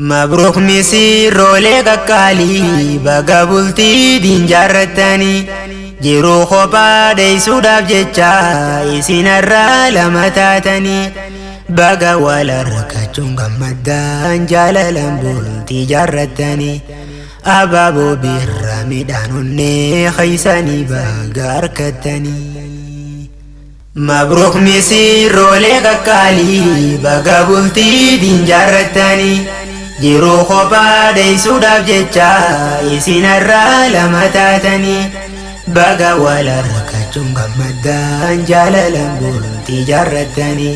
Mabruuk misirroolee qaqqaalii baga bultii diin jaarrattanii jiruu kophaa dheessuudhaaf jecha isinarraa lama taatanii baga wal harkachuun gammaddaan jaalalaan bultii jaarrattanii abaaboo birraa midhaan onnee keeysanii baga harkattanii. Mabruuk misirroolee qaqqaalii baga bultii diin jaarrattanii jiruu kophaa dheessuudhaaf jecha isinarraa lama taatanii baga wal harkachuun gammaddaan jaalalaan bultii jaarrattanii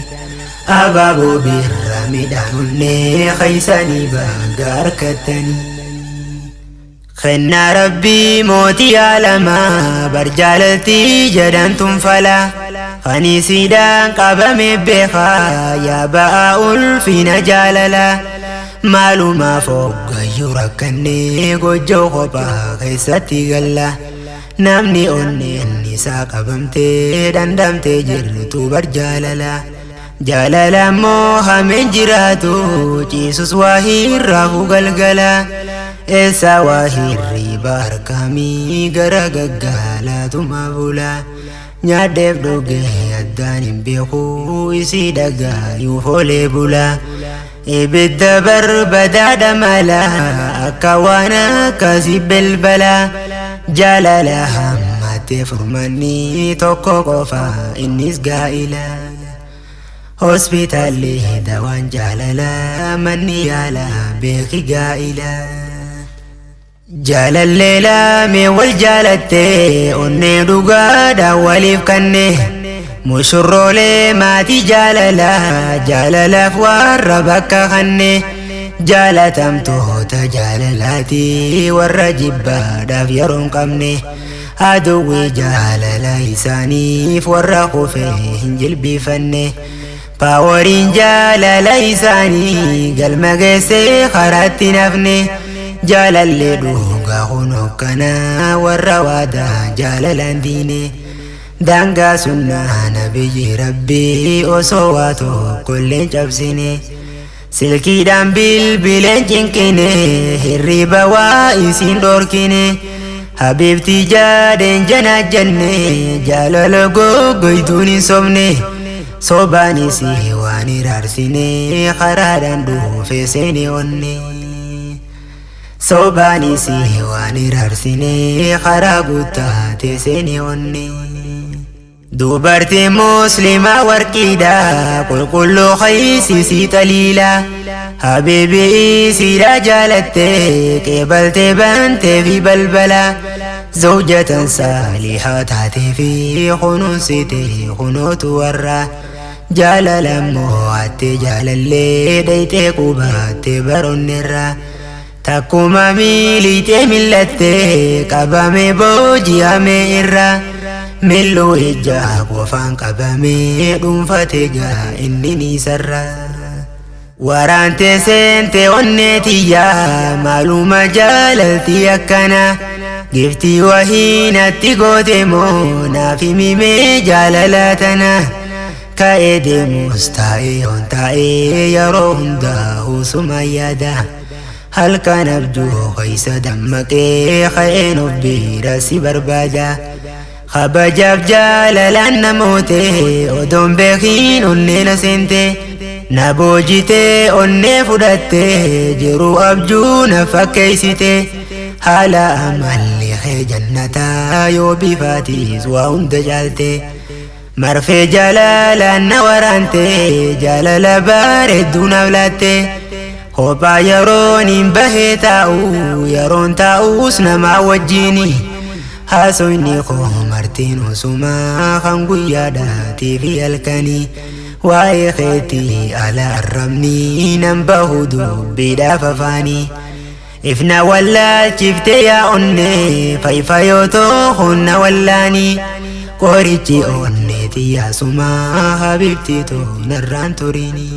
abaaboo birraa midhaan onnee keeysanii baga harkattanii. Kennaa Rabbii mootii alamaa bar jaalaltii jedhamtuun fala Kanisiidhaan qabame beekaa yaa ba'aa ulfina jaalala maalumaaf hoggayyuu rakkannee gojjoo kophaa keessatti galla namni onneen isaa qabamtee dhandhamtee jirtu bar jaalala jaalala immoo hameen jiraatu ciisus waa hirraafu galgala eessa waa hirriiba harkamii gara gaggaalaatuma bula nyaadheef dhugee addaan hin beeku isii dhagaayuuf oolee bula ibidda barbadaadha mala akka waan akkasii belbala jaalala hammatee furmanni tokko qofa innis gaa'ila. Hospitaalli dawaan jaalala manni yaala beeki gaa'ila. Jaalallee lamee wal jaalattee onnee dhugaadhaan waliif kanne mushurroolee maatii jaalala jaalalaaf warra bakka kanne jaalatamtoota jaalalaati warra jibbaadhaaf yeroo hin qabne aduwwi jaalala isaaniif warra kufee hin jilbifanne. Paaworiin jaalala isaanii galma geessee karaatti nafne jaalallee dhugaa kun hoogganaa warra waadaa jaalalaan diine daangaa sunnaa nabiyyi rabbii osoo waa tokkollee cabsine silkiidhaan bilbileen cinqine hirriba waa isin dhorkine habiibtii jaadeen janaa jenne jaalala goggoytuun hin sobne. Sobaanis waan iraarsine karaadhaan dhufe seene onne. Sobaanis waan iraarsine karaa guuttaate seene onne. Dubartiin musliimaa warqiidha qulqulluu keeysisii xaliila habiibi isiidha jaalatte qeebaltee bantee fi balbala zawjatan saalihaa taatee fi kunuunsite kunootu warra jaalala mo'atte jaalallee dhayxee qubatte baroonnerra takkuma miiliixee millatte qabame booji'ame irra milluu ijaa qofaan qabame dhuunfate gaa inni ni sarra. Waraante seente onnee tiyyaa maaluma jaalaltii akkana giftii wahii natti goote moo naaf himimee jaalala tana ka'ee deemus taa'ee on taa'ee yeroo hundaa husuma yaada halkan abjuu keessa dammaqee ka'een of bira si barbaada. Kabajaaf jaalalaan namoote odoon beekiin onnee na seente na boojitee onnee fudhatte jiruu abjuu na fakkeessite haala amalli kee jannataa yoo bifaatiis waa hunda caalte marfee jaalalaan na waraante jaalala bareedduu naaf laatte kophaa yeroon hin bahee taa'u yeroon taa'us namaa wajjini. Haasofni koo martiin osumaa kan guyyaadhaatii fi halkanii waa'ee keetii ala arrabni nan bahu dubbiidhaaf afaanii. Ifna wallaalchiftee yaa onnee fayyoo tookuun na wallaanii qorichi onnee xiyyaasumaa habibtii too narraan turiini.